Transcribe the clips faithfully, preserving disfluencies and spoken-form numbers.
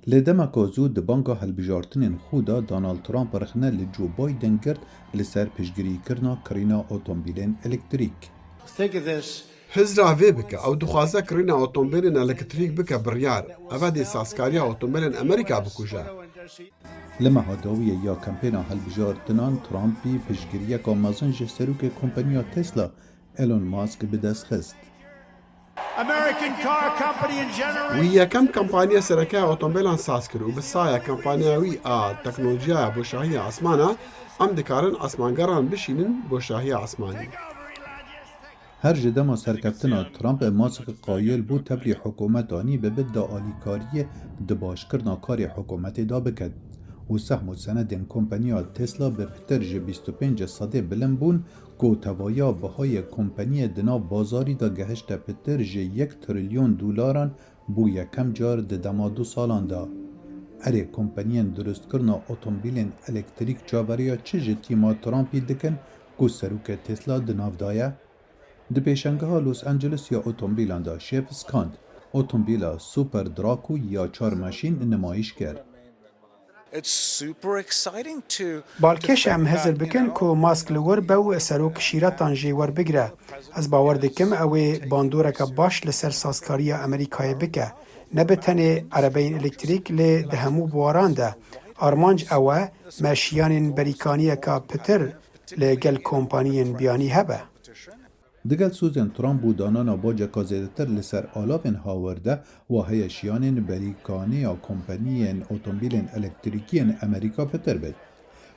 Lê dema ku zû di banga hilbijartinên xwe de Donald Trump rexne li Joe Biden girt li ser piştgirîkirina kirîna otomobîlên elektrîk. Hizra vê bike, ew dixwaze kirîna otomobîlên elektrîk bike biryar. Ev e dê sazkariya otomobîlên Amerîka bikuje. Li meha dawiyê ya kampêna hilbijartinan Trumpî piştgiriyeka mezin ji serokê kompaniya Tesla Elon Musk bi dest xist. American car company and generation. Wî yekem kompaniya sereke ya otomobîlan saz kir û bi saya kompaniya wî a teknolojiyaya boşahiya asmana, em dikarin asmangeran bişînin boşahiya asmanî. Her ji dema serkeftina Trump, Musk qayil bû tevlî hikûmeta nî bibe di alîkariyê di başkirina karê hikûmetê de biket û sehm û senedên kompaniya Tesla bi pitir ji bîst û pênc sedê bilind bûn, ku tevaya bihayê kompaniyê di nav bazarî de gehişte pitir ji yek trilyon dolaran bo yekem car di dema du salan de. Erê, kompaniyên dirustkirina otomobîlên elektrîk çaveriya çi ji tîma Trumpî dikin ku serokê Tesla di nav de ye? Di pêşangeha Los Angeles ya otomobîlan de şêf Scott otomobîla Super Draco ya çar meşîn nimayîş kir. It's super exciting to Balkêş e em hizir bikin ku Musk li wir be û serok şîretan jê werbigire. Ez bawer dikim ew ê bandoreke baş li ser sazkariya Amerîkayê bike. Ne bi tenê erebeyên elektrîk lê di hemû biwaran de. Armanc ew e me şiyanên berîkaniyeke pitir li gel kompaniyên biyanî hebe. Digel sozên Trump bo danana baceka zêdetir li ser alavên hawir de, wa heye şiyanên berîkaniya kompaniyên otomobîlên elektrîkî yên Amerîka pitir bit.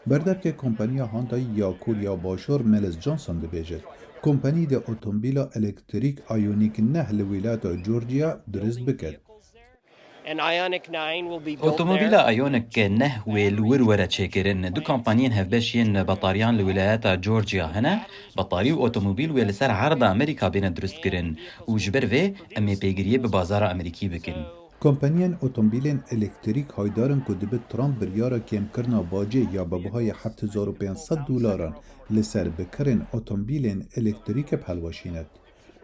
Berdevkê kompaniya Hyundai ya Korya Başûr Melis Johnson dibêjit, kompanî dê otomobîla elektrîk Ioniq neh li wîlayeta Georgia dirust bikit. And Ioniq nine will be built there. Otomobîla Ioniq neh wê li wir were çêkirin. Du kompaniyên hevbeş yên betariyan li wîlayeta Georgia hene. Betarî û otomobîl wê li ser erda Amerîka bêne dirustkirin û ji ber vê em ê pêgiriyê bi bazara Amerîkî bikin. Kompaniyên otomobîlên elektrîk haydar in ku dibe Trump biryara kêmkirina bacê ya bi bihayê heft hezar û pênc sed dolaran li ser bikirên otomobîlên elektrîk bi helweşînit.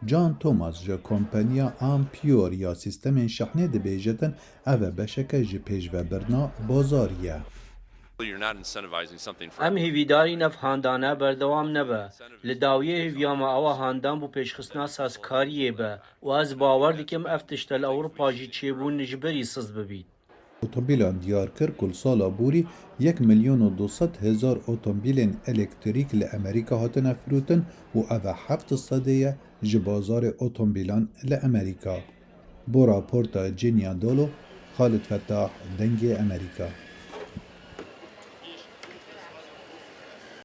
John Thomas ji kompaniya Ampure ya sîstemên şehnê dibêjitin, ev e beşeke ji pêşvebirina bazarî ye. You're not incentivizing something for Em hîvîdarîn ev handane berdewam nebe. Li dawiyê hêviya me ew e handan bo pêşxistina sazkariyê be û ez bawer dikim ev tişt e li Ewropa jî çêbûn ji berî siz bibît. Otomobîlan diyar kir ku li sala borî yek milyon û du sed hezar otomobîlên elektrîk li Amerîka hatine firotin û ev e heft sedê ye ji bazarê otomobîlan li Amerîka. Bo raporta Genia Dolo, Xalid Fettah, Dengê Amerîka.